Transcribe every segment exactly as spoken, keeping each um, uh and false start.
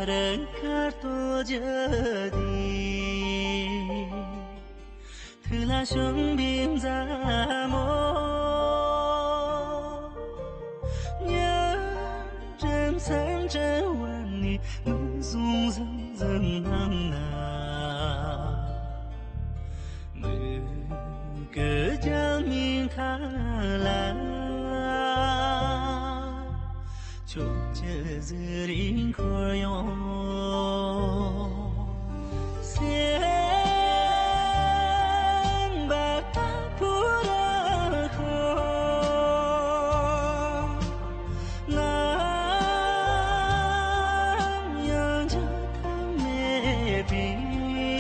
རང་དགར་རྡོ་རྗེ་འདི། ཐུགས་ལ་ཞོན་པའི་མཛའ་མོ། ཉ་སྒྲོན་སེམས་ཅན་བར་ནས་མུན་བཟུང་ཟིང་ཟིང་སྣང་ན། མོས་གུས་རྒྱལ་མིན་མཁའ་ལ། ཕྱོགས་བཅུ་ཟུར་རིང་འཁོར་ཡོང་། སེམས་པ་ལྟ་བུ་རང་ཤོར། ནམ་ཡང་འཇིག་ཐབས་མེད་པའི།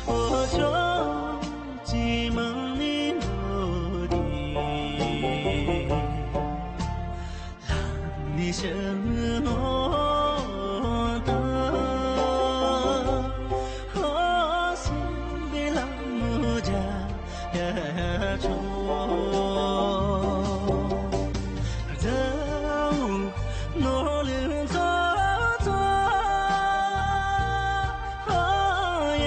འོ་ཅོག་ཅི་མང་ནི་འདུག་དེ། ལམ་ནས་ཕྱིར་མི་ནོར་དང་། ཧོ་སེམས་པའི་ལམ་མོ་རྒྱ་ཡ་ཆོག་རྫ་འོ་ནོར་ལུག་ཚོ་ཚོ། ཧོ་ཡ།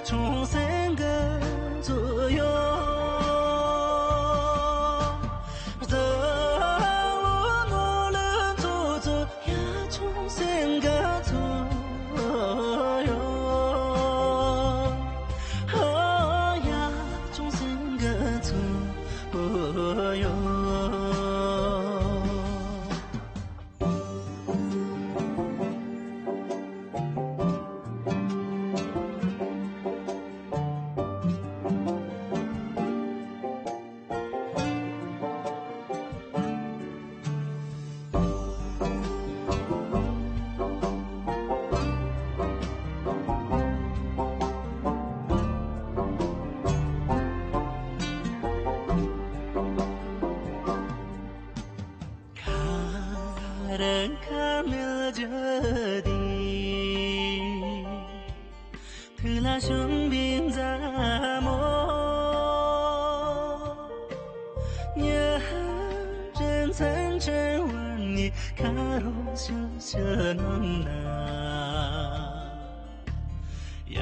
ཆུང་སེང་གི་ཚུལ་ཡོད། རྫ་འོ་ནོར་ལུག་ཚོ་ཚོ་ཡ། ཆུང་སེང་གི་ཚུལ་ཡོད། ཧོ་ཡ། ཆུང་སེང་གི་ཚུལ་ཡོད། ཁ་རང་ཁ་མིལ་རྒྱུ་དེ། ཐུགས་ལ་ཞོན་པའི་མཛའ་མོ། ཉ་སྒྲོན་སེམས་ཅན་བར་ནས་ཁ་རོག་ཤུ་ཤུ་གནང་ན། ཡ་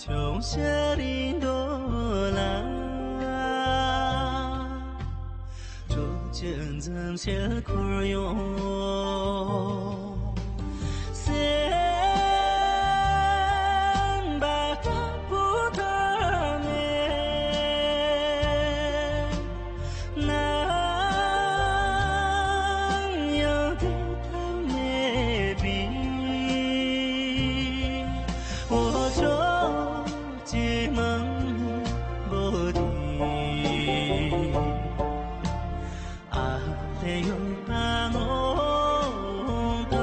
ཆུང་ཤ་རིང་འདོད་ལ། ཕྱོགས་བཅུ་འཛུམ་ཞལ་འཁོར་ཡོང་། སེམས་པ་དྲག་པོ་ཐར་མེད། ནམ་ཡང་དེ་ཐབས་མེད་པའི། འོ་ཅོག་ཅི་མང་པོ་དེ། ཨ་ལེ་ཡོང་ང་ངོ་།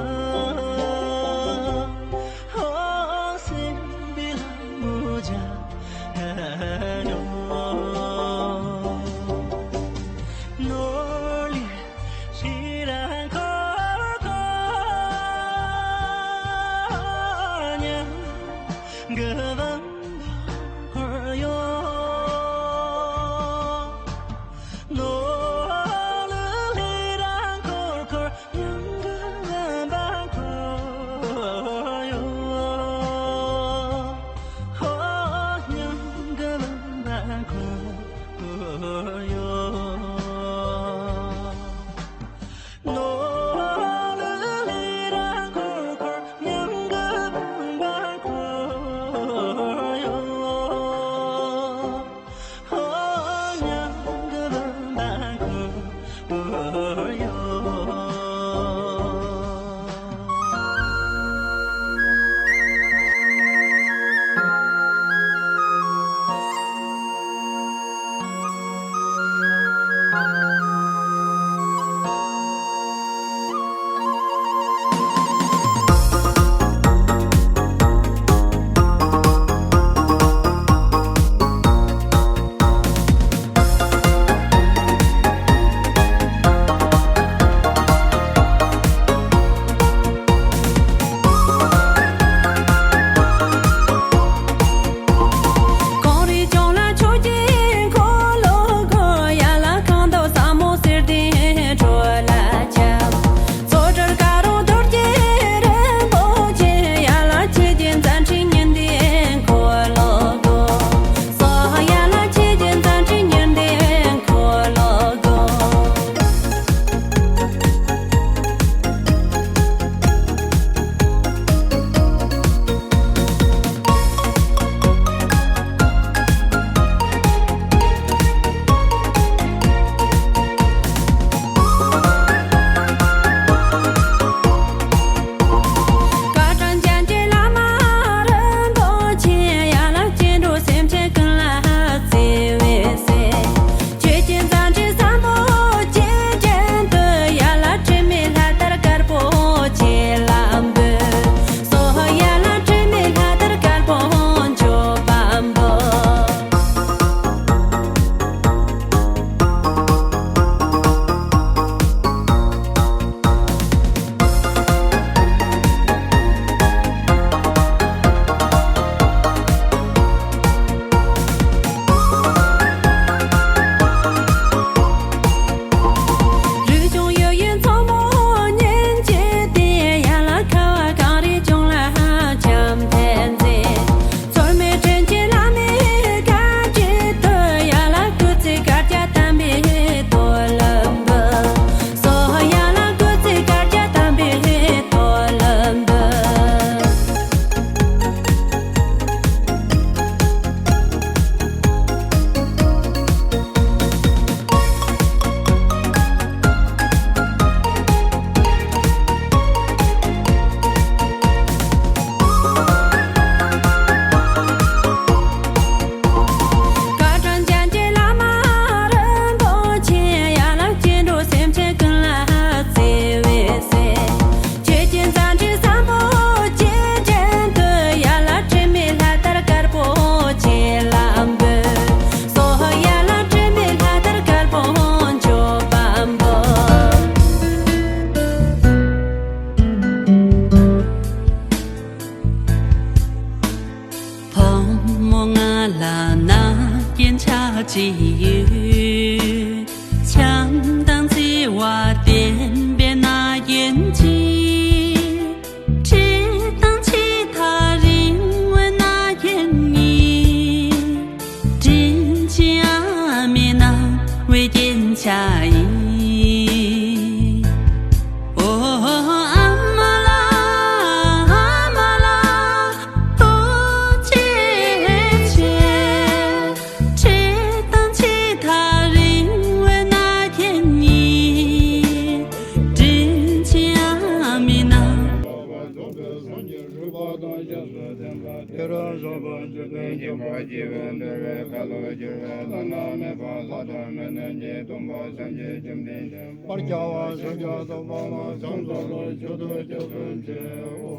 རང་བཞག་པ་འཇིག་རྟེན་མཁྱེན་པ་སྐྱེ་བོའི་འདུལ་བའི་ཁ་ལོ་སྒྱུར་བའི་བླ་ན་མེད་པ་ལྷ་དང་མི་རྣམས་ཀྱི་སྟོན་པ་སངས་རྒྱས་བཅོམ་ལྡན་འདས། པར་རྒྱལ་བ་ཤཱཀྱ་ཐུབ་པ་ལ་ཕྱག་འཚལ་ལོ། མཆོད་དོ་སྐྱབས་སུ་མཆིའོ།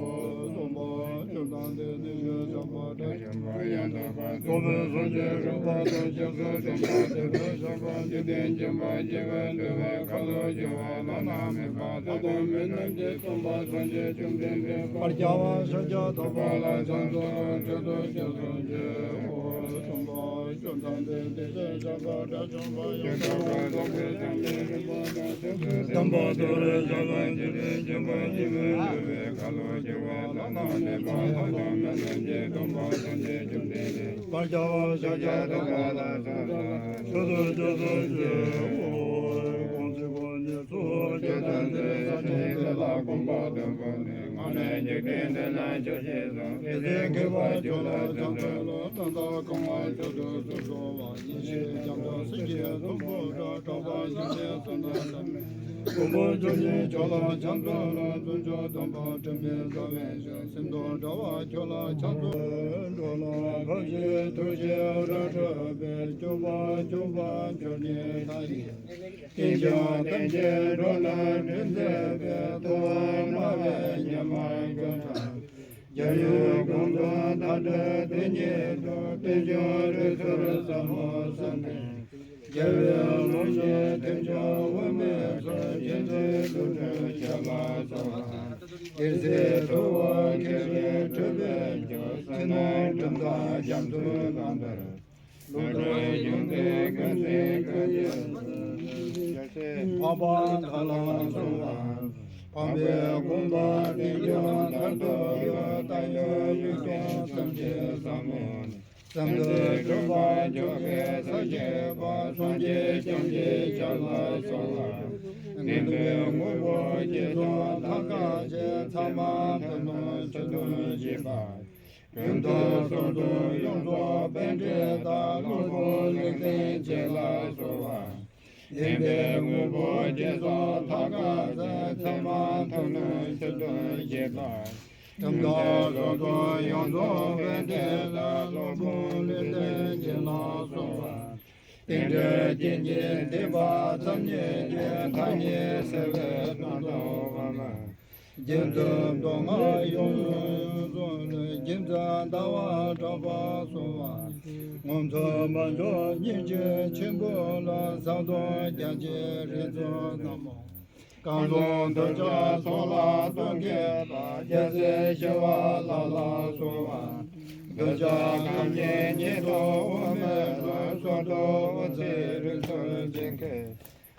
གསུངས་པ་བཅོམ་ལྡན་འདས་ནི་ཡང་དག་པར་ཐུགས་རྗེ་ཆེན་པོ་ཡང་དག་པར་རྫོགས་པའི་སངས་རྒྱས་རིག་པ་དང་རྗེས་སུ་མཐུན་པ་དེ་དག་བཞག་པ་འཇིག་རྟེན་མཁྱེན་པ་སྐྱེ་བོའི་འདུལ་བའི་ཁ་ལོ་སྒྱུར་བ་བླ་ན་མེད་པ་ལྷ་དང་མི་རྣམས་ཀྱི་སྟོན་པ་སངས་རྒྱས་བཅོམ་ལྡན་འདས། པར་རྒྱལ་བ་ཤཱཀྱ་ཐུབ་པ་ལ་ཕྱག་འཚལ་ལོ། མཆོད་དོ་སྐྱབས་སུ་མཆིའོ། གསུངས་པ་བཅོམ་ལྡན་འདས་དེ་བཞིན་གཤེགས་པ་དགྲ་བཅོམ་པ་ཡང་དག་པར་རྫོགས་པའི་སངས་རྒྱས་རིག་པ་དང་རྗེས་སུ་མཐུན་པ་དེ་དག་བཞག་པ་འཇིག་རྟེན་མཁྱེན་པ་སྐྱེ་བོའི་འདུལ་བའི་ཁ་ལོ་སྒྱུར་བ་བླ་ན་མེད་པ་ལྷ་དང་མི་རྣམས་ཀྱི་སྟོན་པ་སངས་རྒྱས་བཅོམ་ལྡན་འདས། པར་རྒྱལ་བ་ཤཱཀྱ་ཐུབ་པ་ལ་ཕྱག་འཚལ་ལོ། མཆོད་དོ་སྐྱབས་སུ་མཆིའོ། གང་ཕྱིར་བོད་ཉིད་སུ། ཇི་ལྟར་འདས་ས་ཆེན་དེ་ལ་གོམ་པ་བདུན་བོར་ནས། སྔོན་ནས་འཇིག་རྟེན་འདི་ན་ཆོས་བཤད་ཅིང་། དེ་ཚེ་དགེ་བ་ཇི་ལ་ཕྱག་འཚལ་ལོ། ལྟ་བ་གང་བ་མཆོག་ཏུ་གསུངས་སོ། ཡེ་ཤེས་རྒྱ་མཚོ་སེང་གེའི་གཟུགས་པོ་འདྲ། གྲགས་པ་འཇིག་རྟེན་གསུམ་ན་ཐིམ། མགོན་པོ་འཁོར་བཅས་མཆོག་ལ་ཕྱག་འཚལ་ལོ། གཙུག་ཕྱོགས་དམ་པ་དྲན་པའི་རྩ་བའི་གཞི། སེམས་དང་བྲལ་བ་མཆོག་ལ་ཕྱག་འཚལ་ལོ། འགྲོ་ལ་ཕན་ཕྱིར་ཐུགས་རྗེ་རབ་སྤྲུལ་པའི། སྐྱོབ་པ་སྐྱོབ་པ་མཆོག་ཉིད་མཐའ་ཡས། བསྟན་ཀྱང་བསྟན་བྱའི་འགྲོ་རྣམས་སྒྲོལ་མཛད་པའི། ཐུབ་དབང་སྨྲ་བའི་ཉི་མ་མགོན་དང་། རྒྱལ་བའི་དགོངས་དོན་མཐའ་བྲལ་དེ་ཉིད་དུ། བསྟན་སྐྱོང་སྒྲོལ་ཚུལ་ཟབ་མོ་གསུངས་ནས། རྒྱལ་བའི་ལུང་བཞིན་ཐེག་མཆོག་དབུ་མའི་མཛོད། རྗེ་བཙུན་ཐུགས་སྤྲུལ་ཞལ་ལ་གསོལ་བ། རྒྱལ་སྲས་ཐུབ་དབང་མཁས་པའི་སྤྲུལ་པའི་མཆོག། ཕྱི་ནང་ཁྲིམས་དང་རྒྱ་མཚོའི་ཀློང་དུ། བློ་གྲོས་གཞུང་ལས་ཀུན་གཟིགས་ཀུན་གྱི་གསུང་། འཕགས་པ་མཐའ་ལ་གསོལ་བ། འཕགས་པའི་དགོངས་པ་བསྟན་སྐྱོང་མཐར་ཐུག་ཡང་། བཏང་སྙོམས་ཡུལ་ཀུན་བསམ་གྱིས་བསམ་མི་ཁྱབ། བསམ་དོན་འགྲུབ་པ་མཆོག་གི་ས་སྐྱོབ་པ། སངས་རྒྱས་བསྐྱངས་ཀྱི་ཞལ་ལ་གསོལ་བ། བདེན་པའི་དངོས་པོ་རྗེས་སུ་མཐའ་དག་ཅིང་། ཚད་མ་ཐོབ་ནས་ཆོས་དོན་བྱེད་པ། ཀུན་ཏུ་བཟང་པོ་ཡོངས་རྫོགས་པཎྜི་ཏ། སློབ་དཔོན་ལེགས་ལྡན་འབྱེད་ལ་གསོལ་བ། བདེན་པའི་དངོས་པོ་རྗེས་སུ་མཐའ་དག་ཅིང་། ཚད་མ་ཐོབ་ནས་ཆོས་དོན་བྱེད་པ། ཀུན་ཏུ་བཟང་པོ་ཡོངས་རྫོགས་པཎྜི་ཏ། སློབ་དཔོན་ལེགས་ལྡན་འབྱེད་ལ་གསོལ་བ། རྟེན་འབྲེལ་རྐྱེན་གྱིས་འདྲེས་པ་ཙམ་ཉིད་ཀྱིས། མཐའ་གཉིས་སེལ་བའི་དོན་རྟོགས་པ་ལ། རྗེ་བཙུན་མདོ་སྔགས་ཡོངས་སུ་རྫོགས་ནས། རྗེ་བཙུན་ཟླ་བ་གྲགས་པ་གསོལ་བ། ངོ་མཚར་མ་འཇོག་སྙིང་རྗེ་ཆེན་པོ་ལ། ཟབ་གདོང་རྒྱ་ཆེའི་རིགས་ཚོགས་རྣམས། གང་བྱུང་འདོད་ཆགས་ཚོགས་ལ་གདོན་བགེགས་པ། རྒྱལ་སྲས་ཞི་བ་ལྷ་ལ་གསོལ་བ། འདོད་ཆགས་ཁམས་ཀྱི་ཉེ་དུ་དབུ་མའི་ལྷ། སྲོག་འདོད་དབུ་རྩེའི་རིགས་སུ་འཛིན་མཁན།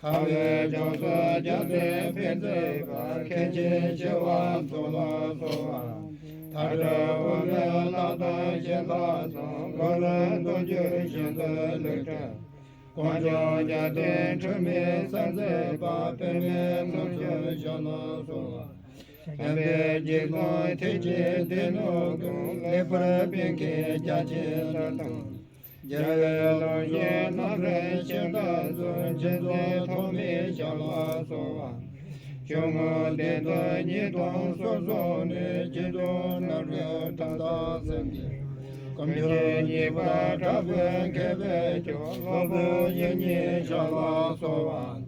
ཁ་བའི་ལྗང་གུ་རྒྱལ་མཚན་འཕེན་མཛད་པ། མཁན་ཆེན་ཞི་བ་འཚོ་ལ་གསོལ་བ། མཐའ་བྲལ་དབུ་མའི་ལྷ་དང་གཞན་དག་ཚང་། གུ་རུ་མདོ་རྒྱུད་བཞེངས་མཛད་ལེགས་བྲིས། དཀོན་མཆོག་རྒྱལ་བསྟན་འཁྲུལ་མེད་གསལ་མཛད་པ། པདྨའི་ངོས་བཟུང་ཞལ་ལ་གསོལ་བ། བྱམས་པའི་འཇིགས་དང་ཐེག་ཆེན་སྡེ་སྣོད་ཀུན། ལེགས་པར་སྤེལ་མཁན་རྒྱ་ཆེན་གསེར་ཐུབ། རྒྱལ་བའི་ལུང་བཞིན་རྣམ་འཕྲུལ་ཤིན་ཏུ་རྫོགས། རྗེ་བཙུན་ཐོགས་མེད་ཞལ་ལ་གསོལ་བ། ཆུང་ངུ་སྡེ་བདུན་གཉིས་སྟོང་སོ་སོ་ནས། རྗེ་བཙུན་རྣམ་འཕྲུལ་དྲུག་དང་གསུམ་གྱིས། ཀུན་མཁྱེན་གཉིས་པ་དྲག་པོའི་མཁས་པའི་མཆོག། སློབ་དཔོན་བཞི་ཉིད་ཞལ་ལ་གསོལ་བ།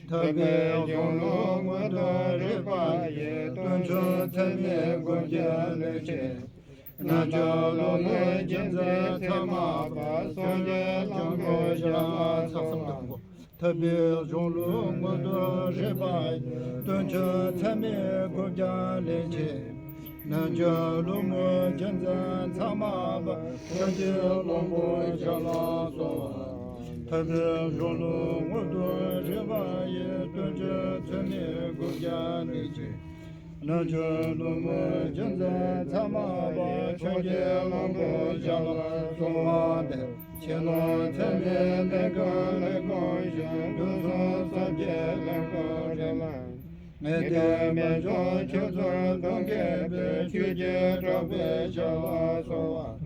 ཐུབ་པའི་གཞུང་ལུགས་དངོས་དང་རིགས་པ་ཡི། སྟོང་ཆེན་ཚད་མེད་དགུ་བརྒྱ་ལེགས་བཤད། རྣལ་འབྱོར་སློབ་དཔོན་རྗེ་བཙུན་ཚད་མ་པ། སངས་རྒྱས་ལམ་གྱི་ཞལ་ལ་གསོལ་བ། ཐུབ་པའི་གཞུང་ལུགས་དངོས་དང་རིགས་པ་ཡི། སྟོང་ཆེན་ཚད་མེད་དགུ་བརྒྱ་ལེགས་བཤད། རྣལ་འབྱོར་སློབ་དཔོན་རྗེ་བཙུན་ཚད་མ་པ། སངས་རྒྱས་ལམ་གྱི་ཞལ་ལ་གསོལ་བ། ཐུབ་པའི་གཞུང་ལུགས་དངོས་དང་རིགས་པ་ཡི། སྟོང་ཆེན་ཚད་མེད་དགུ་བརྒྱ་ལེགས་བཤད། རྣལ་འབྱོར་སློབ་དཔོན་རྗེ་བཙུན་ཚད་མ་པ། ཕྱོགས་བཅུའི་ལམ་གྱི་ཞལ་ལ་གསོལ་བ་འདེབས། ཕྱི་ནང་ཚད་མེད་གནས་ཀུན་ལེགས་གང་ཞིང་། དུས་གསུམ་ས་བཅུའི་ལམ་གྱི་རིམ་ལ། ངེས་དོན་མི་འབྱུང་ཆོས་ཚུལ་དུ་མཁས་པའི། ཆོས་ཀྱི་གྲགས་པའི་ཞལ་ལ་གསོལ་བ།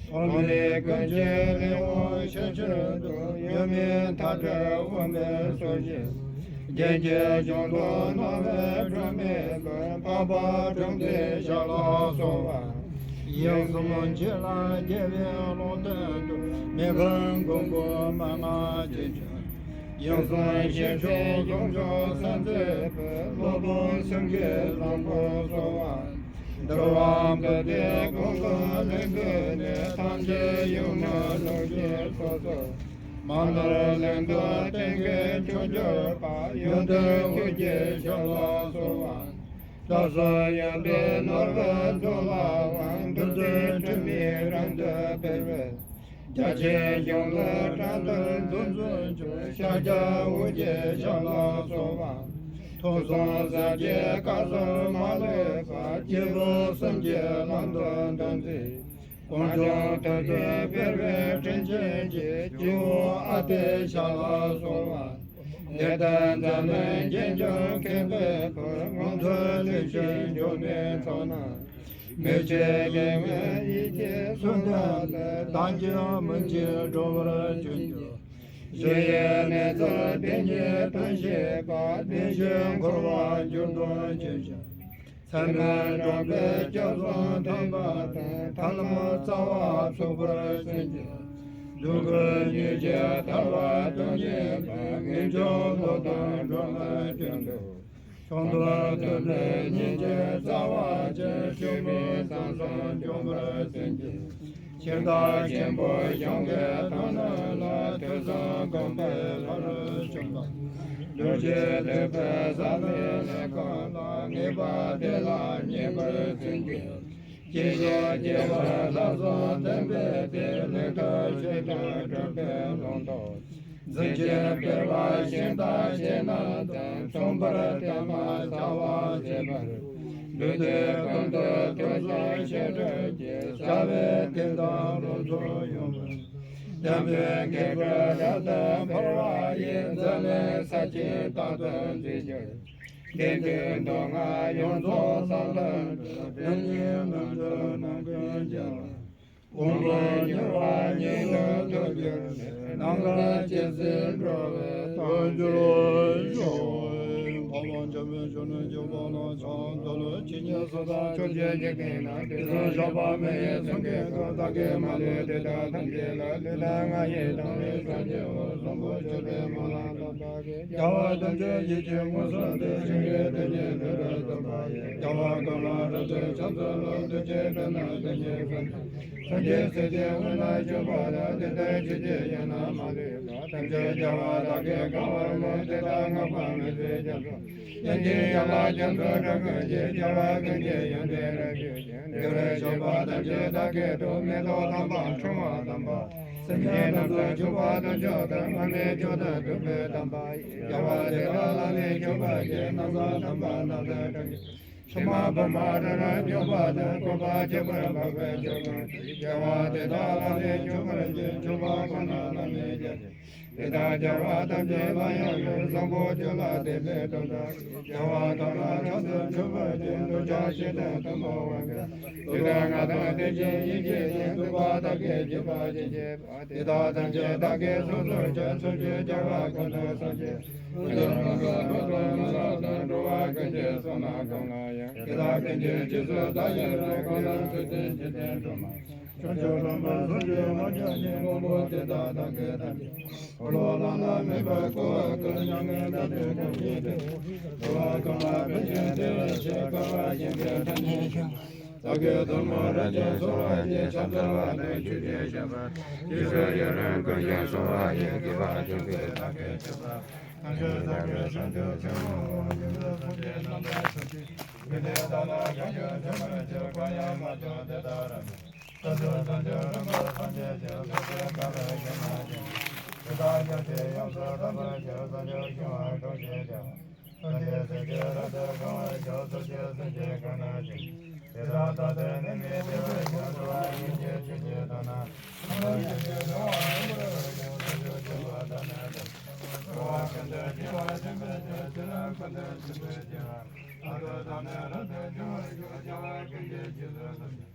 ཐོགས་མེད་ཀུན་གྱི་ལེའུ་ཤེས་བཞིན་དུ། ཡོད་མེད་མཐའ་བྲལ་དབུ་མའི་སྲོལ་འབྱེད། རྒྱན་གྱི་གཞུང་དུ་སྣང་བའི་སྒྲོན་མེ་ཀུན། འཕགས་པ་དྲུག་འདུས་ཞལ་ལ་གསོལ་བ། ཡང་གསུམ་འཆི་བ་རྒྱལ་བའི་ལུང་བསྟན་དུ། མི་ཕམ་མགོན་པོ་མན་ངག་ཅན་མཆོག། ཡང་གསུམ་ཞིང་སྐྱོང་གསུམ་མཆོག་སེམས་མཛད་པའི། སློབ་དཔོན་སེང་གེ་བཟང་པོ་གསོལ་བ། འདུལ་བ་པོ་ཏའི་གོ་འཕང་ལྷུན་གྱིས་གནས། ཐམས་ཅད་ཡུམ་ལ་བསྔགས་ཤིང་གསོལ་ཚོགས། མ་ནོར་ལྷུན་གྲུབ་སྟེང་གི་མཆོག་གྱུར་པ། ཡོན་ཏན་ཁྱོད་ཀྱི་ཞབས་ལ་གསོལ་བ། བདག་སོགས་ཡོན་ཏན་ནོར་བུ་འདུ་ལ་དབང་། འདུ་འཛི་དྲི་མེད་རབ་ཏུ་འཕེལ་བའི། རྒྱ་ཆེན་གཞུང་ལུགས་དྲང་དོན་འཛིན་མཛད་མཆོག། ཤཱཀྱ་དབང་གི་ཞབས་ལ་གསོལ་བ། ཐུགས་གསུང་ཟབ་ཆོས་སྐབས་སུ་མ་ལུས་པ། སྐྱེས་བུ་གསུམ་གྱི་ལམ་དུ་སྟོན་མཛད། དཀོན་མཆོག་ཐུགས་སུ་འཕེལ་བའི་དྲིན་ཅན་གྱི། སྐྱེ་བོ་ཨ་ཏི་ཤ་ལ་གསོལ་བ། ལེགས་ལྡན་འཛམ་གླིང་རྒྱན་གྱི་མཁས་པའི་ཕུར། ངང་ཚུལ་ལེགས་བཞིན་འབྱུང་གནས་ཚོགས་རྣམས། མི་ཕྱེད་ལས་ངན་ཡིད་ཀྱིས་གསོད་མཐའ་ལས། བདག་གི་སྨིན་བྱེད་འགྲོ་བར་བྱོན་གྱུར། གཞི་ཡི་གནས་ཚུལ་བདེན་བཞིའི་དོན་ཤེས་པ། བདེན་བཞིའི་འཁོར་བ་འགྱུར་ལྡོག་ཅན་ཞིང་། ཚད་མེད་འགྲོ་ཀུན་སྐྱབས་སུ་མཐུན་པ་དང་། ཐར་ལམ་རྩ་བ་ཚུགས་པར་བྱིན་གྱིས་རློབས། སྡུག་ཀུན་ཉེས་བྱས་ཐར་པ་དོན་གཉེར་པ། ངེས་འབྱུང་བློ་དང་སྒྲོན་མེ་ཀུན་ཏུ། ཆོས་མཐུན་ཐོས་པའི་སྙིང་རྗེའི་རྩ་བ་ཅན། སྤྱོད་པའི་མཚན་བཟང་འབྱོངས་པར་བྱིན་གྱིས། ཤིང་རྟ་ཆེན་པོ་ཞིང་གི་དོན་རྣམས་ལ། ཐོས་བསམ་སྒོམ་པའི་ལྷ་རུ་བྱོན་པ། གདུལ་བྱའི་འདོད་པའི་ཟབ་མོའི་གནས་ཁང་ལ། ངེས་པར་དེ་ལ་མཉེས་པར་བྱིན་གྱིས། སྐྱེ་ཤི་སྐྱེ་བ་ལ་སོགས་བདེན་པའི་སྡེ། ལས་ཐོག་ཆོས་དང་འགྲོགས་པའི་ལུང་རྟོགས། འཛིན་སྐྱེས་སྤེལ་བ་ཤིང་རྟ་ཅན་རྣམས་དང་། མཚུངས་པར་བསྟེན་པ་བྱ་བ་བྱེད་པར། འདུས་སྡེ་ཀུན་ཏུ་ཐོས་བསམ་ཤེས་རབ་ཀྱིས། བྱ་བའི་དོན་དང་སློབ་ཚུལ་ཡོངས་སུ། བསྟན་པའི་འགན་ཁུར་རབ་ཏུ་འཕར་བ་ཡིས། འཛམ་གླིང་ས་ཆེན་རྟག་ཏུ་འཛིན་གྱུར། དགེ་འདུན་མདོ་སྔགས་ཡོངས་རྫོགས་བསམ་དོན་འགྲུབ། དོན་གཉིས་ལམ་གྲོལ་ནམ་མཁའི་མཇུག་ལ། གོང་འཕེལ་འགྱུར་བ་ཉིད་དུ་ཐུགས་གྱུར་ནས། ནམ་མཁའ་ཇི་སྲིད་འགྲོ་བའི་དོན་གྱུར་ཤོག། འཕགས་པ་འཇམ་དཔལ་གཞོན་ནུ་འཇམ་དཔལ་ལ་ཕྱག་འཚལ་ལོ། ཇི་སྙེད་སུ་དག་ཕྱོགས་བཅུའི་འཇིག་རྟེན་ན། དུས་གསུམ་གཤེགས་པ་མི་ཡི་གསུང་གི་གུར། བདག་གིས་མ་ལུས་དེ་དག་ཐམས་ཅད་ལ། ལུས་དང་ངག་ཡིད་དང་བས་བསངས་ཀྱི་འོག། བཟང་པོ་སྤྱོད་པའི་སྨོན་ལམ་དང་བདག་གིས། རྒྱལ་བ་ཐམས་ཅད་ཡིད་ཀྱི་མངོན་སུམ་དུ། ཞིང་གི་དོན་གཉེར་ལུས་རབ་སྟོན་པ་ཡི། རྒྱལ་བ་ཀུན་ལ་རབ་ཏུ་ཕྱག་འཚལ་ལོ། ཐུགས་རྗེའི་དཔལ་ནི་ཐུགས་ཉིད་ཀུན། སངས་རྒྱས་སྲས་ཀྱི་དབུས་ན་བཞུགས་པ་ལ། དེ་ལྟར་ཆོས་ཀྱི་དབྱིངས་རྣམས་མ་ལུས་པ། ཐམས་ཅད་རྒྱལ་བ་དག་གིས་གང་བར་མོས། དེ་དག་བསྔགས་པ་མི་ཟད་རྒྱ་མཚོ། དབྱིངས་ཀྱི་ཡན་ལག་རྒྱ་མཚོའི་སྒྲ་ཀུན་གྱིས། རྒྱལ་བ་ཀུན་གྱི་ཡོན་ཏན་རབ་བརྗོད་ཅིང་། བདེ་བར་གཤེགས་པ་ཐམས་ཅད་བདག་གིས་བསྟོད། མེ་ཏོག་དམ་པ་ཕྲེང་བ་དམ་པ། སེམས་ཅན་རྣམས་སུ་གྱུར་པ་དོན་མཆོག་དང་། མ་ཎི་མཆོག་དང་བདུག་སྤོས་དམ་པ་ཡིས། རྒྱལ་བ་དེ་དག་ལ་ནི་མཆོད་པར་བགྱི། ན་བཟའ་དམ་པ་རྣམས་ལ་གང་། ཕྱེ་མ་ཕུར་མ་རབ་རིབ་སྙོམས་པ་དང་། བཀོད་པ་ཁྱད་པར་འཕགས་པའི་མཆོད་པ་ཡིས། རྒྱལ་བ་དེ་དག་ལ་ནི་མཆོད་པར་བགྱི། མཆོད་པ་ཁོ་ན་ལ་ནི་བརྒྱ་བྱིན། དེ་དག་རྒྱལ་བ་ཐམས་ཅད་ལ་ཡང་འབུལ། བཟང་པོ་ཁྱོད་ལ་དེ་ལས་བསྟོད་དོ། རྒྱལ་བ་ཐོབ་ལ་ཕྱག་འཚལ་མཆོད་པར་བགྱི། འདོད་ཆགས་ཞེ་སྡང་གཏུམ་མོ་དབང་གིས། དེ་དག་ང་དང་དེ་བཞིན་ཡིད་ཆེས་ཤིང་། འདུན་པ་བདག་གིས་བགྱིས་པ་ཇི་སྙེད་པ། དེ་དག་ཐམས་ཅད་བདག་གིས་སོ་སོར་བྱ། མཚོན་བྱེད་རྒྱལ་བ་ཀུན་ཏུ་སངས་རྒྱས། ཀུན་ཏུ་བཟང་པོ་ཐོབ་པར་མི་ལ་དང་། འགྲོ་བ་ཀུན་གྱི་བསོད་ནམས་གང་ལ་ཡང་། དེ་དག་ཀུན་གྱི་རྗེས་སུ་བདག་ཡི་རང་། གང་ལ་ཚུལ་བསྟན་འཇིག་རྟེན་སྒྲོན་མ། བྱང་ཆུབ་ལམ་པ་སངས་རྒྱས་དབང་ཕྱུག་ཉིད། དབང་པོ་དེ་དག་བདག་གིས་ཐམས་ཅད། འཁོར་ལོ་བླ་ན་མེད་པར་བསྐོར་བར་བསྐུལ། མྱ་ངན་འདའ་སྟོན་གང་བགྱིས་ཏེ། འགྲོ་བ་ཀུན་ལ་ཕན་ཞིང་བདེ་བའི་ཕྱིར། དཀའ་བ་གཞན་ཕན་དྲག་ནས་ཀྱང་། བདག་གིས་ཐུན་མོང་རབ་ཀྱིས་གསོལ་བ་འདེབས། ཕྱག་འཚལ་བ་དང་ཆོས་ཀྱི་ཞབས་པད། རྗེས་སུ་ཡི་རང་ཀུན་ཀྱང་གསོལ་བ་ཡི། དགེ་བ་ཆོས་སྐུའི་ལྷ་སྐལ་མཆོད་པ། ཐམས་ཅད་མཛད་པའི་བྱང་ཆུབ་ཕྱོགས་ལ་འགོད། ཡོངས་སུ་བཟུང་སྟེ་རྣམ་པར་ཕྱིན་ཅི། མི་ལུས་བདག་ལ་གང་ཡང་འབྱུང་བར་འགྱུར། གང་ཡང་མ་བྱུང་དེ་དག་རབ་སྨྲས། ཐམས་ཅད་ཐམས་ཅད་རིམ་པར་སངས་རྒྱས་ཤིང་། ཐམས་ཅད་བསྐལ་པའི་ཡན་ལག་ཅན། དེ་དག་ཐམས་ཅད་ཡོངས་སུ་དག་པར་ཤོག། ས་ཆུ་ཤིང་དབང་གྲོང་ཁྱེར་རྒྱ་མཚོ། ཐམས་ཅད་ཟིལ་གྱིས་རབ་ཏུ་གང་བར་ཤོག། སྲིད་ཞིའི་སེམས་ཅན་གང་ན་ཡོད། དེ་དག་ཐམས་ཅད་ནད་མེད་བདེ་བར་ཤོག། འགྲོ་བ་ཀུན་གྱི་སྤྱི་གཅེས་དང་ནི། ནམ་མཁའ་ཁྱབ་བརྡལ་ཀུན་ཏུ་ཡོངས་སུ་གྲོལ་བར་ཤོག། ས་ཆུ་ཆེན་པོ་དང་ནི་རྡོ་རྗེ། འགྲོ་བ་ཀུན་ཏུ་སྐྱེ་བ་ཆེན་པོའི་ཕྱིར། ཚེ་རབས་ཀུན་ཏུ་སྲིད་པའི་སྐྱེ་བ། ལྷ་ཚོགས་དང་ནི་རབ་ཏུ་འབྱུང་བར་ཤོག། བྱ་བ་ཀུན་གྱི་རྗེས་སུ་བཟུང་སྟེ།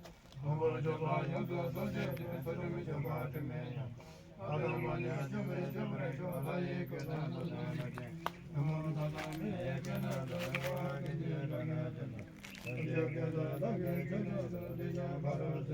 ཕུང་པོ་འཇོམས་པ་ཡོངས་སུ་རྫོགས་བྱེད་ཅིང་། ཚུལ་ཁྲིམས་འཇོམས་པ་དྲི་མེད་ཉམས། ལྷ་དང་མ་ནི་འཇོམས་པས་སྐྱོབ་པར་ཤོག། ལྷ་ཡི་སྐུ་དང་ལྷ་དང་ལྷ་ཆེན། ཐུན་མོང་ཐབས་དང་མི་ཡི་སྐུ་རྣམས་དང་། འགྲོ་བ་ཀུན་གྱི་དགྲ་རྣམས་ཀྱང་། ཐམས་ཅད་སྐད་དུ་བདག་གིས་ཆོས་སྟོན་ཏོ། དེ་ཡང་ཕ་རོལ་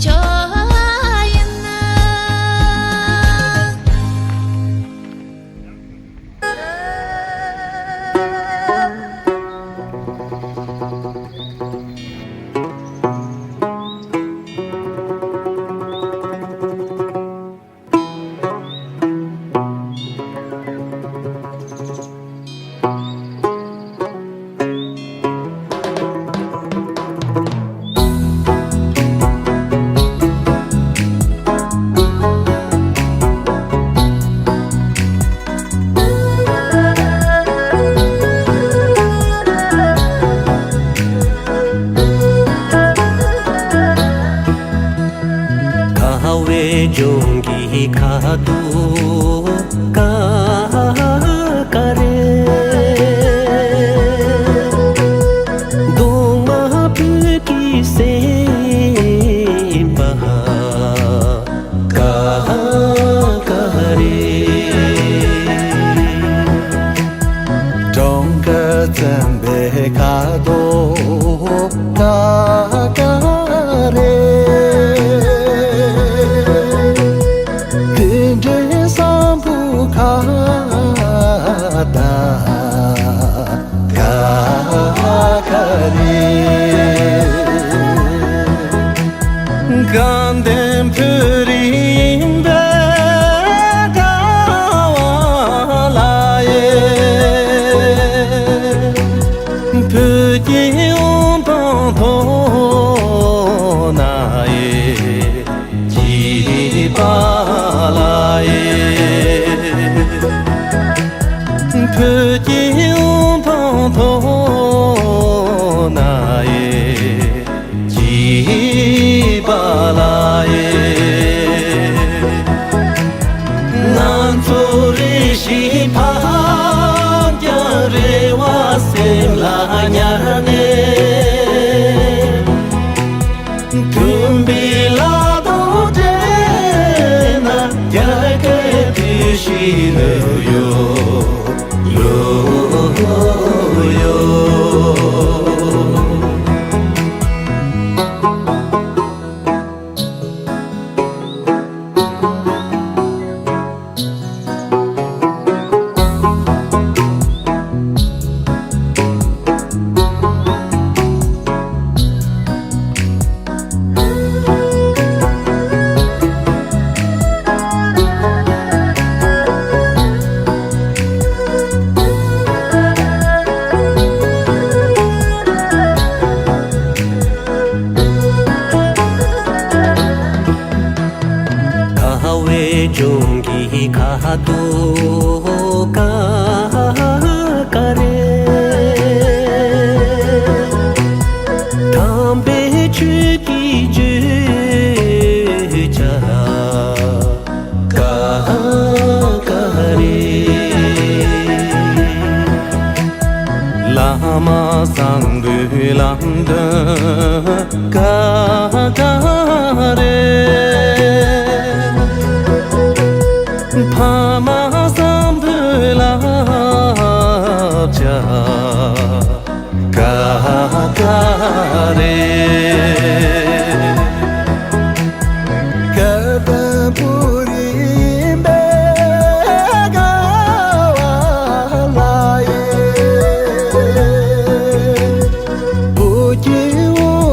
ཆོས་ཡིན་ན། ཁ་བའི་ལྗོངས་ཀྱི་ཁ་དོག་ཀ་ཀ་རེད། གདོང་དམར་བོད་ཀྱི་སེམས་པ་ཀ་ཀ་རེད། གྲངས་ཀ་བཙན་པའི་ཁ་དོག་ཀ་ཀ་རེད། དེ་འདྲའི་བསམ་བུ་ཁ་ད་ཀ་ཀ་རེད། དགའ་ལྡན་བོད་རིགས་ཡིན་པའི་དགའ་བ་ལ་ཡེ། བོད་ཀྱི་དབུ་འཕང་མཐོ་ན་ཡེ། སྐྱིད་པ་ལ་ཡེ། བོད་ཀྱི་དབུ་འཕང་མཐོ་ན་ཡེ། སྐྱིད་པ་ལ་ཡེ། ང་ཚོ་རེ་ཞིག་ཕམ་ཀྱང་རེ་བ་སེམས་ལ་ཉར་ནས། མཐུན་པའི་ལ་དྭགས་བསྒྲིལ་ན་རྒྱལ་ཁའི་དུས་ཤིག་ལོས་ཡོད། ལོས་ཡོད། ཁ་བའི་ལྗོངས་ཀྱི་ཁ་དོག་ཀ་ཀ་རེད། དམ་པའི་ཆོས་ཀྱི་བརྗོད་བྱ་ཀ་ཀ་རེད། བླ་མ་བཟང་པོའི་ལམ་སྟོན་ཀ་ཀ་རེད། ཕ་མ་བཟང་པོའི་བསླབ་བྱ་ཀ་ཀ་རེད། སྐལ་ལྡན་བོད་རིགས་ཡིན་པའི་དགའ་བ་ལ་ཡེ། བོད་ཀྱི་དབུ་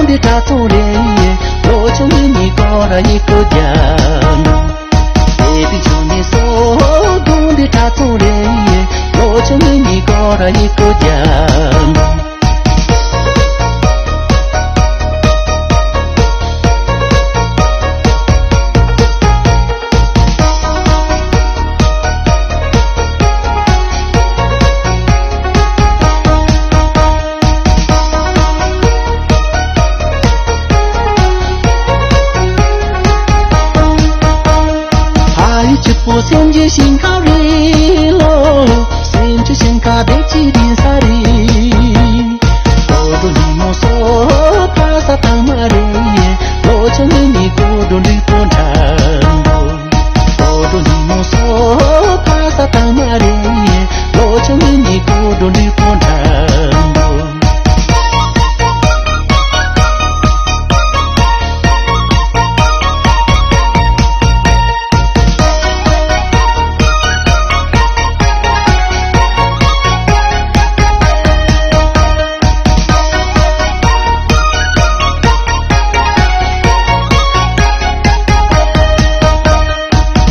འདི་གྲྭ་ཚང་རེད། ལོ་ཆུང་ངེད་གཉིས་སྐོར་ར་ཡི་གོ་རྒྱ་ནོ། དེ་དུས་ཆུང་ནས་སོ་དགོང་འདི་གྲྭ་ཚང་རེད། ལོ་ཆུང་ངེད་གཉིས་སྐོར་ར་ཡི་གོ་རྒྱ་ནོ། ཕ་ཡུལ་སྐྱིད་པོ་སེམས་ཀྱི་ཞིང་ཁམས་རེད་ལོ། སེམས་ཀྱི་ཞིང་ཁམས་བདེ་སྐྱིད་ལྡན་ས་རེད། གོ་འགྲོ་ཉིན་མོ་སོ་ཕ་ས་དང་མ་རེད། ལོ་ཆུང་ངེད་གཉིས་གོ་འགྲོ་འགྲིག་པོ་འདྲ་འདུག་གོ་འགྲོ་ཉིན་མོ་སོ་ཕ་ས་དང་མ་རེད། ལོ་ཆུང་ངེད་གཉིས་གོ་འགྲོ་འགྲིག་པོ་འདྲ་འདུག་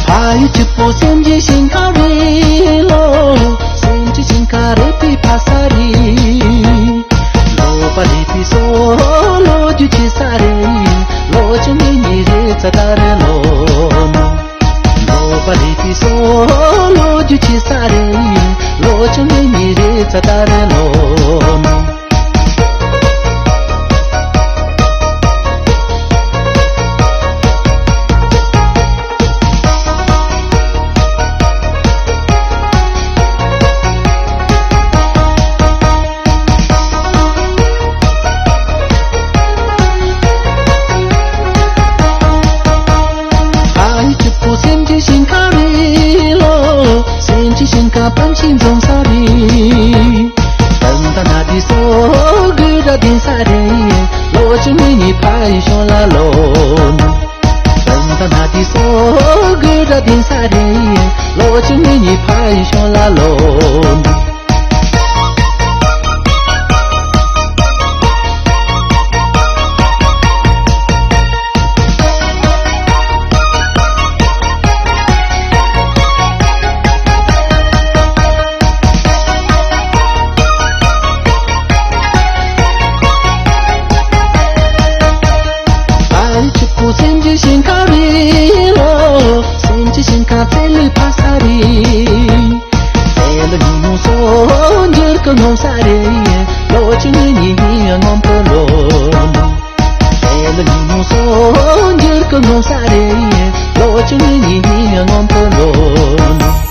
ཕ་ཡུལ་སྐྱིད་པོ་སེམས་ཀྱི་ཞིང་ཁམས་རེད་ལོ། སེམས་ཀྱི་ཞིང་ཁམས་རེད་པའི་ཕ་ས་རེད། ལོ་པ་ལི་པི་སོ་ལོ་རྒྱུས་ཆེ་ས་རེད། ལོ་ཆུང་ངེད་གཉིས་རེད་ཚ་ད་རེད་ལོ་ནོ། ལོ་པ་ལི་པི་སོ་ལོ་རྒྱུས་ཆེ་ས་རེད། ལོ་ཆུང་ངེད་གཉིས་རེད་ཚ་ད་རེད་ལོ་ནོ། ཨ་ཡི་སྐྱིད་པོ་སེམས་ཀྱི་ཞིང་ཁམས་རེད་ལོ། སེམས་ཀྱི་ཞིང་ཁམས་པཎ་ཆེན་འཛོམས་ས་རེད། ཏན་ཏན་ན་དེ་སོ་དགོད་སྒྲ་ལྡན་ས་རེད། ལོ་ཆུང་ངེད་གཉིས་ཕ་ཡུལ་ཤོང་ལ་ལོ་ནོ། ཏན་ཏན་ན་དེ་སོ་དགོད་སྒྲ་ལྡན་ས་རེད། ལོ་ཆུང་ངེད་གཉིས་ཕ་ཡུལ་ཤོང་ལ་ལོ་ནོ། ཨ་ཡི་སྐྱིད་པོ་སེམས་ཀྱི་ཞིང་ཁམས་རེད་ལོ། སེམས་ཀྱི་ཞིང་ཁམས་བཙན་ལི་ཕ་ས་རེད། བཙན་ལི་ཉིན་མོ་སོ་འགྱུར་གི་ངོམ་ས་རེད། ལོ་ཆུང་ངེད་གཉིས་ངོམ་གི་ལོ་ནོ། བཙན་ལི་ཉིན་མོ་སོ་འགྱུར་གི་ངོམ་ས་རེད། ལོ་ཆུང་ངེད་གཉིས་ངོམ་གི་ལོ་ནོ།